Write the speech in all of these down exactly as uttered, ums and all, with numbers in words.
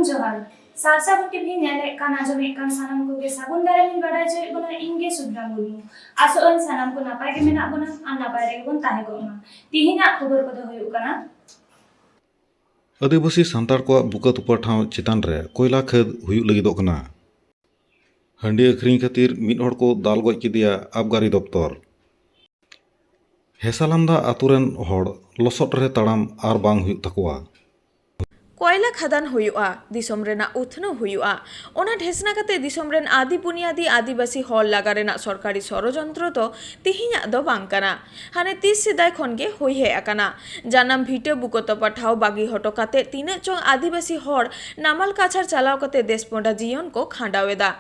ᱡᱚᱦᱟᱨ᱾ ᱥᱟᱨᱥᱟᱜᱩᱱ ᱴᱤᱵᱷᱤ ᱧᱮᱞᱮᱫ ᱠᱟᱱ, ᱟᱸᱡᱚᱢᱮᱫ ᱠᱟᱱ ᱥᱟᱱᱟᱢ ᱠᱚᱜᱮ ᱥᱟᱹᱜᱩᱱ ᱫᱟᱨᱟᱢ ᱤᱧ ᱵᱟᱰᱟᱭ ᱦᱚᱪᱚᱭᱮᱫ ᱵᱚᱱᱟ, ᱤᱧ ᱜᱮ ᱥᱩᱵᱷᱨᱟ ᱢᱩᱨᱢᱩ᱾ ᱟᱥᱚᱜ ᱟᱹᱧ ᱥᱟᱱᱟᱢ ᱠᱚ ᱱᱟᱯᱟᱭ ᱜᱮ ᱢᱮᱱᱟᱜ ᱵᱚᱱᱟ ᱟᱨ ᱱᱟᱯᱟᱭ ᱨᱮᱜᱮ ᱵᱚᱱ ᱛᱟᱦᱮᱸ ᱠᱚᱜ ᱢᱟ᱾ ᱛᱤᱦᱤᱧᱟᱜ ᱠᱷᱚᱵᱚᱨ ᱠᱚᱫᱚ ᱦᱩᱭᱩᱜ ᱠᱟᱱᱟ᱾ ᱟᱹᱫᱤᱵᱟᱹᱥᱤ ᱥᱟᱱᱛᱟᱲ ᱠᱚᱣᱟᱜ ᱵᱩᱠᱟᱹ ᱛᱚᱯᱟ ᱴᱷᱟᱶ ᱪᱮᱛᱟᱱ ᱨᱮ ᱠᱚᱭᱞᱟ ᱠᱷᱟᱹᱫ ᱦᱩᱭᱩᱜ ᱞᱟᱹᱜᱤᱫᱚᱜ ᱠᱟᱱᱟ᱾ ᱦᱟᱺᱰᱤ ᱟᱹᱠᱷᱨᱤᱧ ᱠᱷᱟᱹᱛᱤᱨ ᱢᱤᱫ ᱦᱚᱲ ᱠᱚ ᱫᱟᱞ ᱜᱚᱡ ᱠᱮᱫᱮᱭᱟ ᱟᱵᱜᱟᱨᱤ ᱫᱚᱯᱛᱚᱨ᱾ ᱦᱮᱥᱟᱞᱟᱢᱫᱟ ᱟᱛᱳ ᱨᱮᱱ ᱦᱚᱲ ᱞᱚᱥᱚᱫ ᱨᱮ ᱛᱟᱲᱟᱢ ᱟᱨ ᱵᱟᱝ ᱦᱩᱭᱩᱜ ᱛᱟᱠᱚᱣᱟ᱾ ᱠᱚᱭᱞᱟ ᱠᱷᱟᱫᱟᱱ ᱦᱩᱭᱩᱜᱼᱟ, ᱫᱤᱥᱚᱢ ᱨᱮᱱᱟᱜ ᱩᱛᱱᱟᱹᱣ ᱦᱩᱭᱩᱜᱼᱟ, ᱚᱱᱟ ᱰᱷᱮᱥᱱᱟ ᱠᱟᱛᱮ ᱫᱤᱥᱚᱢ ᱨᱮᱱ ᱟᱹᱫᱤ ᱵᱩᱱᱤᱭᱟᱹᱫᱤ ᱟᱹᱫᱤᱵᱟᱹᱥᱤ ᱦᱚᱲ ᱞᱟᱜᱟ ᱨᱮᱱᱟᱜ ᱥᱚᱨᱠᱟᱨᱤ ᱥᱚᱨᱚᱡᱚᱱᱛᱨᱚ ᱫᱚ ᱛᱤᱦᱤᱧᱟᱜ ᱫᱚ ᱵᱟᱝ ᱠᱟᱱᱟ᱾ ᱦᱟᱱᱮ ᱛᱤᱥ ᱥᱮᱫᱟᱭ ᱠᱷᱚᱱ ᱜᱮ ᱦᱩᱭ ᱦᱮᱡ ᱟᱠᱟᱱᱟ᱾ ᱡᱟᱱᱟᱢ ᱵᱷᱤᱴᱟᱹ ᱵᱩᱠᱟᱹ ᱛᱚᱯᱟ ᱴᱷᱟᱶ ᱵᱟᱹᱜᱤ ᱦᱚᱴᱚ ᱠᱟᱛᱮ ᱛᱤᱱᱟᱹᱜ ᱪᱚᱝ ᱟᱹᱫᱤᱵᱟᱹᱥᱤ ᱦᱚᱲ ᱱᱟᱢᱟᱞ ᱠᱟᱪᱷᱟᱲ ᱪᱟᱞᱟᱣ ᱠᱟᱛᱮ ᱫᱮᱥ ᱯᱚᱸᱰᱟ ᱡᱤᱭᱚᱱ ᱠᱚ ᱠᱷᱟᱸᱰᱟᱣ ᱮᱫᱟ᱾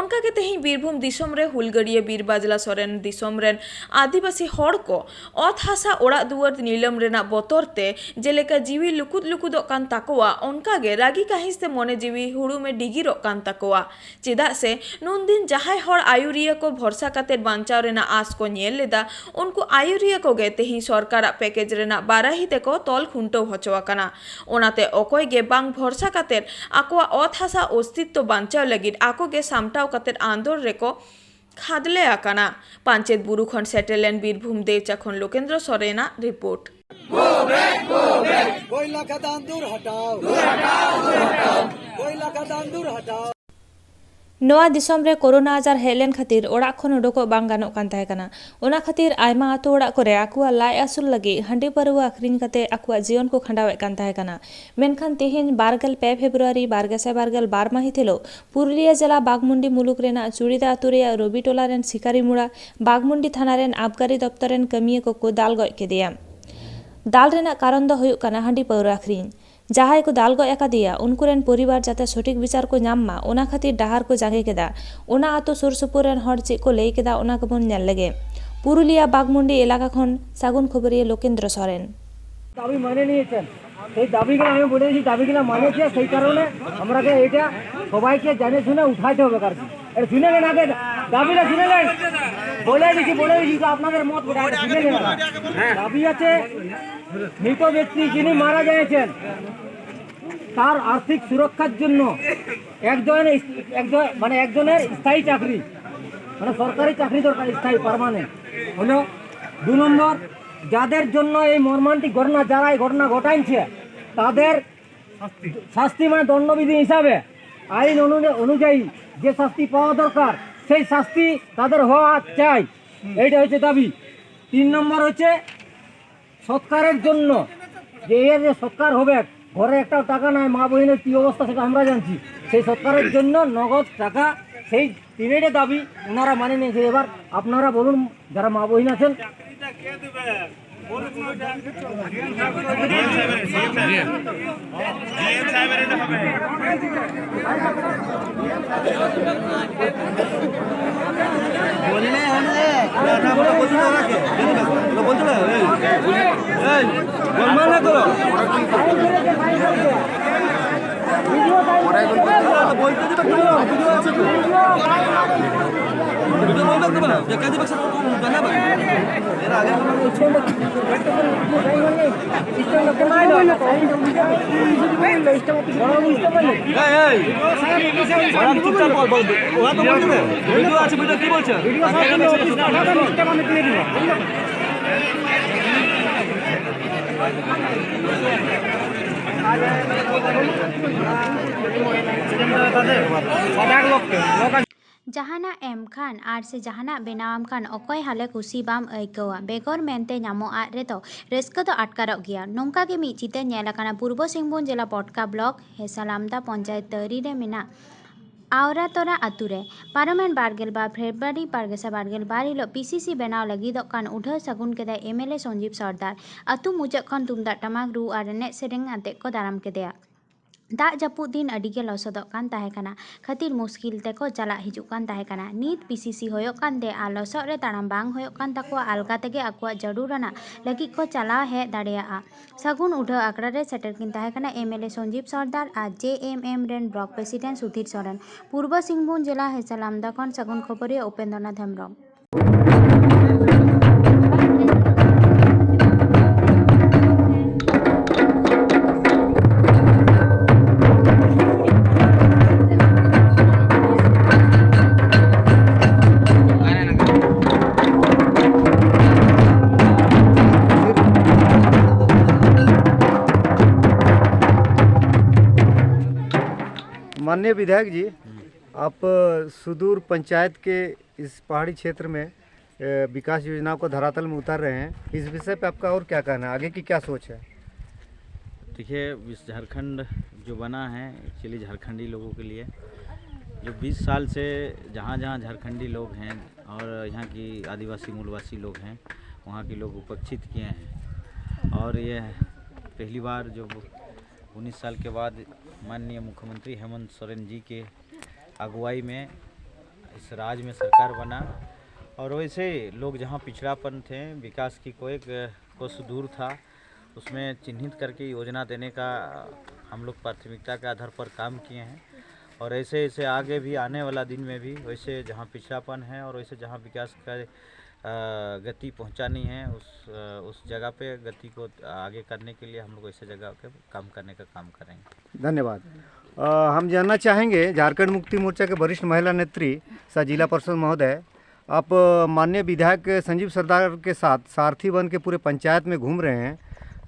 ᱚᱱᱠᱟ ᱜᱮ ᱛᱮᱦᱮᱧ ᱵᱤᱨᱵᱷᱩᱢ ᱫᱤᱥᱚᱢ ᱨᱮ ᱦᱩᱞᱜᱟᱹᱨᱤᱭᱟᱹ ᱵᱤᱨ ᱵᱟᱡᱽᱞᱟ ᱥᱚᱨᱮᱱ ᱫᱤᱥᱚᱢ ᱨᱮᱱ ᱟᱹᱫᱤᱵᱟᱹᱥᱤ ᱦᱚᱲ ᱠᱚ ᱚᱛ ᱦᱟᱥᱟ ᱚᱲᱟᱜ ᱫᱩᱣᱟᱹᱨ ᱱᱤᱞᱟᱹᱢ ᱨᱮᱱᱟᱜ ᱵᱚᱛᱚᱨ ᱛᱮ ᱡᱮᱞᱮᱠᱟ ᱡᱤᱣᱤ ᱞᱩᱠᱩᱫ ᱞᱩᱠᱩᱫᱚᱜ ᱠᱟᱱ ᱛᱟᱠᱚᱣᱟ, ᱚᱱᱠᱟ ᱜᱮ ᱨᱟᱹᱜᱤ ᱠᱟᱹᱦᱤᱥ ᱛᱮ ᱢᱚᱱᱮ ᱡᱤᱣᱤ ᱦᱩᱲᱩᱢᱮ ᱰᱤᱜᱤᱨᱚᱜ ᱠᱟᱱ ᱛᱟᱠᱚᱣᱟ᱾ ᱪᱮᱫᱟᱜ ᱥᱮ ᱱᱩᱱᱫᱤᱱ ᱡᱟᱦᱟᱸᱭ ᱦᱚᱲ ᱟᱹᱭᱩᱨᱤᱭᱟᱹ ᱠᱚ ᱵᱷᱚᱨᱥᱟ ᱠᱟᱛᱮ ᱵᱟᱧᱪᱟᱣ ᱨᱮᱱᱟᱜ ᱟᱸᱥ ᱠᱚ ᱧᱮᱞ ᱞᱮᱫᱟ, ᱩᱱᱠᱩ ᱟᱹᱭᱩᱨᱤᱭᱟᱹ ᱠᱚᱜᱮ ᱛᱮᱦᱮᱧ ᱥᱚᱨᱠᱟᱨᱟᱜ ᱯᱮᱠᱮᱡᱽ ᱨᱮᱱᱟᱜ ᱵᱟᱨᱟᱦᱤ ᱛᱮᱠᱚ ᱛᱚᱞ ᱠᱷᱩᱱᱴᱟᱹᱣ ᱦᱚᱪᱚ ᱟᱠᱟᱱᱟ᱾ ᱚᱱᱟᱛᱮ ᱚᱠᱚᱭ ᱜᱮ ᱵᱟᱝ ᱵᱷᱚᱨᱥᱟ ᱠᱟᱛᱮ ᱟᱠᱚᱣᱟᱜ ᱚᱛ ᱦᱟᱥᱟ ᱚᱥᱛᱤᱛᱛᱚ ᱵᱟᱧᱪᱟᱣ ᱞᱟᱹᱜᱤᱫ ᱟᱠᱚ ᱜᱮ ᱥᱟᱢᱴᱟᱣ ᱠᱟᱛᱮ ᱟᱸᱫᱳᱲ ᱨᱮᱠᱚ ᱠᱷᱟᱫᱽᱞᱮ ᱟᱠᱟᱱᱟ᱾ ᱯᱟᱧᱪᱮᱛ ᱵᱩᱨᱩ ᱠᱷᱚᱱ ᱥᱮᱴᱮᱨ ᱞᱮᱱ ᱵᱤᱨᱵᱷᱩᱢ ᱫᱮᱣᱪᱟ ᱠᱷᱚᱱ ᱞᱳᱠᱮᱱᱫᱨᱚ ᱥᱚᱨᱮᱱᱟᱜ ᱨᱤᱯᱳᱨᱴ᱾ ᱠᱚᱭᱞᱟ ᱠᱷᱟᱫᱟᱱ ᱫᱩᱨ ᱦᱟᱴᱟᱣ᱾ ᱠᱚᱭᱞᱟ ᱠᱷᱟᱫᱟᱱ ᱫᱩᱨ ᱦᱟᱴᱟᱣ᱾ ᱱᱚᱣᱟ ᱫᱤᱥᱚᱢ ᱨᱮ ᱠᱳᱨᱳᱱᱟ ᱟᱡᱟᱨ ᱦᱮᱡ ᱞᱮᱱ ᱠᱷᱟᱹᱛᱤᱨ ᱚᱲᱟᱜ ᱠᱷᱚᱱ ᱩᱰᱩᱠᱚᱜ ᱵᱟᱝ ᱜᱟᱱᱚᱜ ᱠᱟᱱ ᱛᱟᱦᱮᱸ ᱠᱟᱱᱟ᱾ ᱚᱱᱟ ᱠᱷᱟᱹᱛᱤᱨ ᱟᱭᱢᱟ ᱟᱹᱛᱩ ᱚᱲᱟᱜ ᱠᱚᱨᱮ ᱟᱠᱚᱣᱟᱜ ᱞᱟᱡ ᱟᱹᱥᱩᱞ ᱞᱟᱹᱜᱤᱫ ᱦᱟᱺᱰᱤ ᱯᱟᱹᱨᱣᱟᱹ ᱟᱹᱠᱷᱨᱤᱧ ᱠᱟᱛᱮ ᱟᱠᱚᱣᱟᱜ ᱡᱤᱭᱚᱱ ᱠᱚ ᱠᱷᱟᱸᱰᱟᱣᱮᱫ ᱠᱟᱱ ᱛᱟᱦᱮᱸ ᱠᱟᱱᱟ᱾ ᱢᱮᱱᱠᱷᱟᱱ ᱛᱮᱦᱮᱧ ᱵᱟᱨᱜᱮᱞ ᱯᱮ ᱯᱷᱮᱵᱽᱨᱩᱣᱟᱨᱤ ᱵᱟᱨ ᱜᱮᱥᱟᱭ ᱵᱟᱨᱜᱮᱞ ᱵᱟᱨ ᱢᱟᱹᱦᱤᱛ ᱦᱤᱞᱳᱜ ᱯᱩᱨᱩᱞᱤᱭᱟᱹ ᱡᱮᱞᱟ ᱵᱟᱜᱽᱢᱩᱱᱰᱤ ᱢᱩᱞᱩᱠ ᱨᱮᱱᱟᱜ ᱪᱩᱲᱤᱫᱟ ᱟᱹᱛᱩ ᱨᱮᱭᱟᱜ ᱨᱚᱵᱤ ᱴᱚᱞᱟ ᱨᱮᱱ ᱥᱤᱠᱟᱨᱤ ᱢᱩᱲᱟ ᱵᱟᱜᱽᱢᱩᱱᱰᱤ ᱛᱷᱟᱱᱟ ᱨᱮᱱ ᱟᱵᱜᱟᱨᱤ ᱫᱚᱯᱛᱚᱨ ᱨᱮᱱ ᱠᱟᱹᱢᱤᱭᱟᱹ ᱠᱚᱠᱚ ᱫᱟᱞ ᱜᱚᱡ ᱠᱮᱫᱮᱭᱟ᱾ ᱫᱟᱞ ᱨᱮᱱᱟᱜ ᱠᱟᱨᱚᱱ ᱫᱚ ᱦᱩᱭᱩᱜ ᱠᱟᱱᱟ ᱦᱟᱺᱰᱤ ᱯᱟᱹᱣᱨᱟᱹ ᱟᱹᱠᱷᱨᱤᱧ᱾ ᱡᱟᱦᱟᱸᱭ ᱠᱚ ᱫᱟᱞ ᱜᱚᱡ ᱟᱠᱟᱫᱮᱭᱟ, ᱩᱱᱠᱩ ᱨᱮᱱ ᱯᱚᱨᱤᱵᱟᱨ ᱡᱟᱛᱮ ᱥᱚᱴᱷᱤᱠ ᱵᱤᱪᱟᱨ ᱠᱚ ᱧᱟᱢ ᱢᱟ, ᱚᱱᱟ ᱠᱷᱟᱹᱛᱤᱨ ᱰᱟᱦᱟᱨ ᱠᱚ ᱡᱟᱸᱜᱮ ᱠᱮᱫᱟ᱾ ᱚᱱᱟ ᱟᱛᱳ ᱥᱩᱨ ᱥᱩᱯᱩᱨ ᱨᱮᱱ ᱦᱚᱲ ᱪᱮᱫ ᱠᱚ ᱞᱟᱹᱭ ᱠᱮᱫᱟ, ᱚᱱᱟ ᱠᱚᱵᱚᱱ ᱧᱮᱞ ᱞᱮᱜᱮ᱾ ᱯᱩᱨᱩᱞᱤᱭᱟᱹ ᱵᱟᱜᱽᱢᱩᱱᱰᱤ ᱮᱞᱟᱠᱟ ᱠᱷᱚᱱ ᱥᱟᱹᱜᱩᱱ ᱠᱷᱚᱵᱚᱨᱤᱭᱟᱹ ᱞᱳᱠᱮᱱᱫᱨᱚ ᱥᱚᱨᱮᱱ᱾ দাবি মেনে নিয়েছেন, সেই দাবিগুলো আমি বলে দিয়েছি, দাবিগুলো মানে কি, সেই কারণে আমরাকে এটা সবাইকে জানিয়ে শুনে উঠাইতে হবে কারণ। এটা শুনে নেন আগে, দাবিটা শুনে নেন। বলে দিচ্ছি, বলে দিচ্ছি, তো আপনাদের মত বলে আগে শুনে নেন। দাবি আছে, মৃত ব্যক্তি যিনি মারা গিয়েছেন, তার আর্থিক সুরক্ষার জন্য একজন, একজন মানে একজনের স্থায়ী চাকরি, মানে সরকারি চাকরি দরকার, স্থায়ী, পার্মানেন্ট। হলো দু নম্বর, যাদের জন্য এই মর্মান্তিক ঘটনা, যারা এই ঘটনা ঘটাইছে, তাদের শাস্তি মানে দণ্ডবিধি হিসাবে আইন অনু- অনুযায়ী যে শাস্তি পাওয়া দরকার, সেই শাস্তি তাদের হওয়া চাই। এইটা হচ্ছে দাবি। তিন নম্বর হচ্ছে সৎকারের জন্য, যে এর যে সৎকার হবে, ঘরে একটাও টাকা নাই, মা বোনের কী অবস্থা সেটা আমরা জানছি। সেই সৎকারের জন্য নগদ টাকা, সেই তিনটে দাবি ওনারা মানে নিয়েছে। এবার আপনারা বলুন, যারা মা বোন আছেন। বললে হবে। না, না, ওটা বলতে না, ওরা কে? ওটা বলতে না, এই, এই, গোলমাল না করো। ওটা বলতে দিবে, কি হবে? ভিডিও আছে তো। ভিডিও বন্ধ করবে না, যে কাজে বাক্সে জানাবে। এর আগে এই, এই। ওরা চুপচাপ বল, বল। ওরা তো বলতে দে। ভিডিও আছে, ভিডিও কি বলছে? ᱡᱟᱦᱟᱱᱟᱜ ᱮᱢ ᱠᱷᱟᱱ ᱟᱨ ᱥᱮ ᱡᱟᱦᱟᱱᱟᱜ ᱵᱮᱱᱟᱣᱟᱢ ᱠᱷᱟᱱ ᱚᱠᱚᱭ ᱦᱟᱞᱮ ᱠᱩᱥᱤ ᱵᱟᱢ ᱟᱹᱭᱠᱟᱹᱣᱟ, ᱵᱮᱜᱚᱨ ᱢᱮᱱᱛᱮ ᱧᱟᱢᱚᱜ ᱟᱫ ᱨᱮᱫᱚ ᱨᱟᱹᱥᱠᱟᱹ ᱫᱚ ᱟᱴᱠᱟᱨᱚᱜ ᱜᱮᱭᱟ᱾ ᱱᱚᱝᱠᱟ ᱜᱮ ᱢᱤᱫ ᱪᱤᱛᱟᱹᱨ ᱧᱮᱞ ᱟᱠᱟᱱᱟ ᱯᱩᱨᱵᱚ ᱥᱤᱝᱵᱷᱩᱢ ᱡᱮᱞᱟ ᱯᱚᱴᱠᱟ ᱵᱞᱚᱠ ᱦᱮᱥᱟᱞᱟᱢᱫᱟ ᱯᱚᱧᱪᱟᱭᱮᱛ ᱛᱟᱹᱨᱤ ᱨᱮ ᱢᱮᱱᱟᱜ ᱟᱣᱨᱟᱛᱚᱨᱟ ᱟᱛᱩ ᱨᱮ᱾ ᱯᱟᱨᱚᱢᱮᱱ ᱵᱟᱨᱜᱮᱞ ᱵᱟᱨ ᱯᱷᱮᱵᱽᱨᱩᱣᱟᱨᱤ ᱵᱟᱨ ᱜᱮᱥᱟᱭ ᱵᱟᱨᱜᱮᱞ ᱵᱟᱨ ᱦᱤᱞᱳᱜ ᱯᱤ ᱥᱤ ᱥᱤ ᱵᱮᱱᱟᱣ ᱞᱟᱹᱜᱤᱫᱚᱜ ᱠᱟᱱ ᱩᱰᱷᱟᱹᱣ ᱥᱟᱹᱜᱩᱱ ᱠᱮᱫᱟᱭ ᱮᱢ ᱮᱞ ᱮ ᱥᱚᱧᱡᱤᱵᱽ ᱥᱚᱨᱫᱟᱨ᱾ ᱟᱛᱩ ᱢᱩᱪᱟᱹᱫ ᱠᱷᱚᱱ ᱛᱩᱢᱫᱟᱜ ᱴᱟᱢᱟᱠ ᱨᱩ ᱟᱨ ᱮᱱᱮᱡ ᱥᱮᱨᱮᱧ ᱟᱛᱮᱫ ᱠᱚ ᱫᱟᱨᱟᱢ ᱠᱮᱫᱮᱭᱟ᱾ ᱫᱟᱜ ᱡᱟᱹᱯᱩᱫ ᱫᱤᱱ ᱟᱹᱰᱤ ᱜᱮ ᱞᱚᱥᱚᱫᱚᱜ ᱠᱟᱱ ᱛᱟᱦᱮᱸ ᱠᱟᱱᱟ ᱠᱷᱟᱹᱛᱤᱨ ᱢᱩᱥᱠᱤᱞ ᱛᱮᱠᱚ ᱪᱟᱞᱟᱜ ᱦᱤᱡᱩᱜ ᱠᱟᱱ ᱛᱟᱦᱮᱸ ᱠᱟᱱᱟ᱾ ᱱᱤᱛ ᱯᱤ ᱥᱤ ᱥᱤ ᱦᱩᱭᱩᱜ ᱠᱟᱱᱛᱮ ᱟᱨ ᱞᱚᱥᱚᱫ ᱨᱮ ᱛᱟᱲᱟᱢ ᱵᱟᱝ ᱦᱩᱭᱩᱜ ᱠᱟᱱ ᱛᱟᱠᱚᱣᱟ᱾ ᱟᱞᱜᱟ ᱛᱮᱜᱮ ᱟᱠᱚᱣᱟᱜ ᱡᱟᱹᱨᱩᱲ ᱟᱱᱟᱜ ᱞᱟᱹᱜᱤᱫ ᱠᱚ ᱪᱟᱞᱟᱣ ᱦᱮᱡ ᱫᱟᱲᱮᱭᱟᱜᱼᱟ᱾ ᱥᱟᱹᱜᱩᱱ ᱩᱰᱷᱟᱹᱣ ᱟᱠᱷᱲᱟ ᱨᱮ ᱥᱮᱴᱮᱨ ᱠᱤᱱ ᱛᱟᱦᱮᱸ ᱠᱟᱱᱟ ᱮᱢ ᱮᱞ ᱮ ᱥᱚᱧᱡᱤᱵᱽ ᱥᱚᱨᱫᱟᱨ ᱟᱨ ᱡᱮ ᱮᱢ ᱮᱢ ᱨᱮᱱ ᱵᱞᱚᱠ ᱯᱨᱮᱥᱤᱰᱮᱱᱴ ᱥᱩᱫᱷᱤᱨ ᱥᱚᱨᱮᱱ᱾ ᱯᱩᱨᱵᱚ ᱥᱤᱝᱵᱷᱩᱢ ᱡᱮᱞᱟ ᱦᱮᱥᱟᱞᱟᱢᱫᱟ ᱠᱷᱚᱱ ᱥᱟᱹᱜᱩᱱ ᱠᱷᱚᱵᱚᱨᱤᱭᱟᱹ ᱩᱯᱮᱱᱫᱨᱚᱱᱟᱛᱷ ᱦᱮᱢᱵᱨᱚᱢ᱾ माननीय विधायक जी, आप अ, सुदूर पंचायत के इस पहाड़ी क्षेत्र में अ, विकास योजनाओं को धरातल में उतार रहे हैं, इस विषय पे आपका और क्या कहना है, आगे की क्या सोच है? देखिए, इस झारखंड जो बना है, एक्चुअली झारखंडी लोगों के लिए, जो बीस साल से जहाँ जहाँ झारखंडी लोग हैं और यहाँ की आदिवासी मूलवासी लोग हैं, वहाँ के लोग उपेक्षित किए हैं। और ये पहली बार जो उन्नीस साल के बाद माननीय मुख्यमंत्री हेमंत सोरेन जी के अगुवाई में इस राज्य में सरकार बना, और वैसे लोग जहाँ पिछड़ापन थे, विकास की कोई एक कोस दूर था, उसमें चिन्हित करके योजना देने का हम लोग प्राथमिकता के आधार पर काम किए हैं। और ऐसे ऐसे आगे भी आने वाला दिन में भी वैसे जहाँ पिछड़ापन है और वैसे जहाँ विकास का अ, गति पहुँचानी है, उस अ, उस जगह पे गति को आगे करने के लिए हम लोग ऐसे जगह पे काम करने का काम करेंगे। धन्यवाद। अ, हम जानना चाहेंगे, झारखंड मुक्ति मोर्चा के वरिष्ठ महिला नेत्री सह जिला पार्षद महोदय, आप अ, माननीय विधायक संजीव सरदार के साथ सारथी बन के पूरे पंचायत में घूम रहे हैं,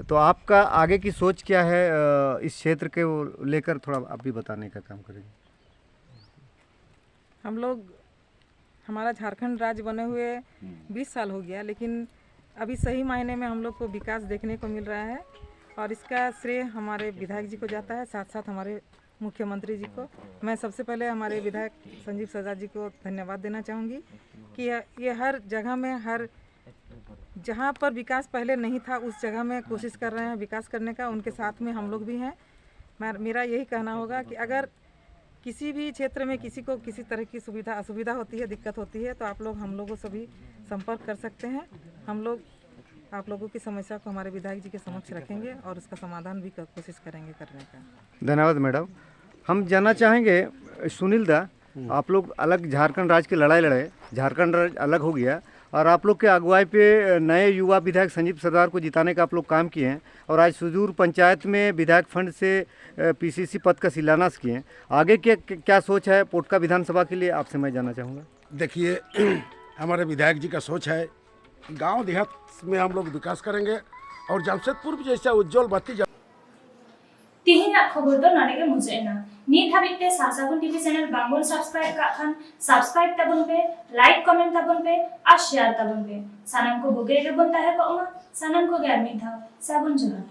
तो आपका आगे की सोच क्या है अ, इस क्षेत्र के लेकर, थोड़ा आप भी बताने का काम करेंगे। हम लोग, हमारा झारखंड राज्य बने हुए बीस साल हो गया, लेकिन अभी सही मायने में हम लोग को विकास देखने को मिल रहा है और इसका श्रेय हमारे विधायक जी को जाता है, साथ साथ हमारे मुख्यमंत्री जी को। मैं सबसे पहले हमारे विधायक संजीव सरदार जी को धन्यवाद देना चाहूँगी कि ये हर जगह में, हर जहाँ पर विकास पहले नहीं था, उस जगह में कोशिश कर रहे हैं विकास करने का। उनके साथ में हम लोग भी हैं। मैं, मेरा यही कहना होगा कि अगर किसी भी क्षेत्र में किसी को किसी तरह की सुविधा, असुविधा होती है, दिक्कत होती है, तो आप लोग हम लोगों से भी संपर्क कर सकते हैं। हम लोग आप लोगों की समस्या को हमारे विधायक जी के समक्ष रखेंगे और उसका समाधान भी क-, कोशिश करेंगे करने का। धन्यवाद मैडम। हम जानना चाहेंगे, सुनील दा, आप लोग अलग झारखंड राज्य की लड़ाई लड़े, झारखंड राज्य अलग हो गया और आप लोग के अगुवाई पे नए युवा विधायक संजीव सरदार को जिताने का आप लोग काम किए हैं और आज सुदूर पंचायत में विधायक फंड से पीसीसी पद का शिलान्यास किए हैं। आगे के क्या सोच है पोटका विधानसभा के लिए, आपसे मैं जानना चाहूँगा। देखिए, हमारे विधायक जी का सोच है, गांव देहात में हम लोग विकास करेंगे और जमशेदपुर भी जैसा उज्जवल बत्ती जल ᱛᱮᱦᱮᱧᱟᱜ ᱠᱷᱚᱵᱚᱨ ᱫᱚ ᱱᱚᱰᱮ ᱜᱮ ᱢᱩᱪᱟᱹᱫ ᱮᱱᱟ᱾ ᱱᱤᱛ ᱦᱟᱹᱵᱤᱡ ᱛᱮ ᱥᱟᱥᱟᱜᱩᱱ ᱴᱤᱵᱷᱤ ᱪᱮᱱᱮᱞ ᱵᱟᱝᱵᱚᱱ ᱥᱟᱵᱥᱠᱨᱟᱭᱤᱵ ᱠᱟᱜ ᱠᱷᱟᱱ, ᱥᱟᱵᱥᱠᱨᱟᱭᱤᱵ ᱛᱟᱵᱚᱱ ᱯᱮ, ᱞᱟᱭᱤᱠ ᱠᱚᱢᱮᱱᱴ ᱛᱟᱵᱚᱱ ᱯᱮ ᱟᱨ ᱥᱮᱭᱟᱨ ᱛᱟᱵᱚᱱ ᱯᱮ᱾ ᱥᱟᱱᱟᱢ ᱠᱚ ᱵᱩᱜᱤ ᱨᱮᱜᱮ ᱵᱚᱱ ᱛᱟᱦᱮᱸ ᱠᱚᱜ ᱢᱟ᱾ ᱥᱟᱱᱟᱢ ᱠᱚᱜᱮ ᱟᱨ ᱢᱤᱫ ᱫᱷᱟᱣ ᱥᱟᱹᱜᱩᱱ ᱡᱚᱦᱟᱨ᱾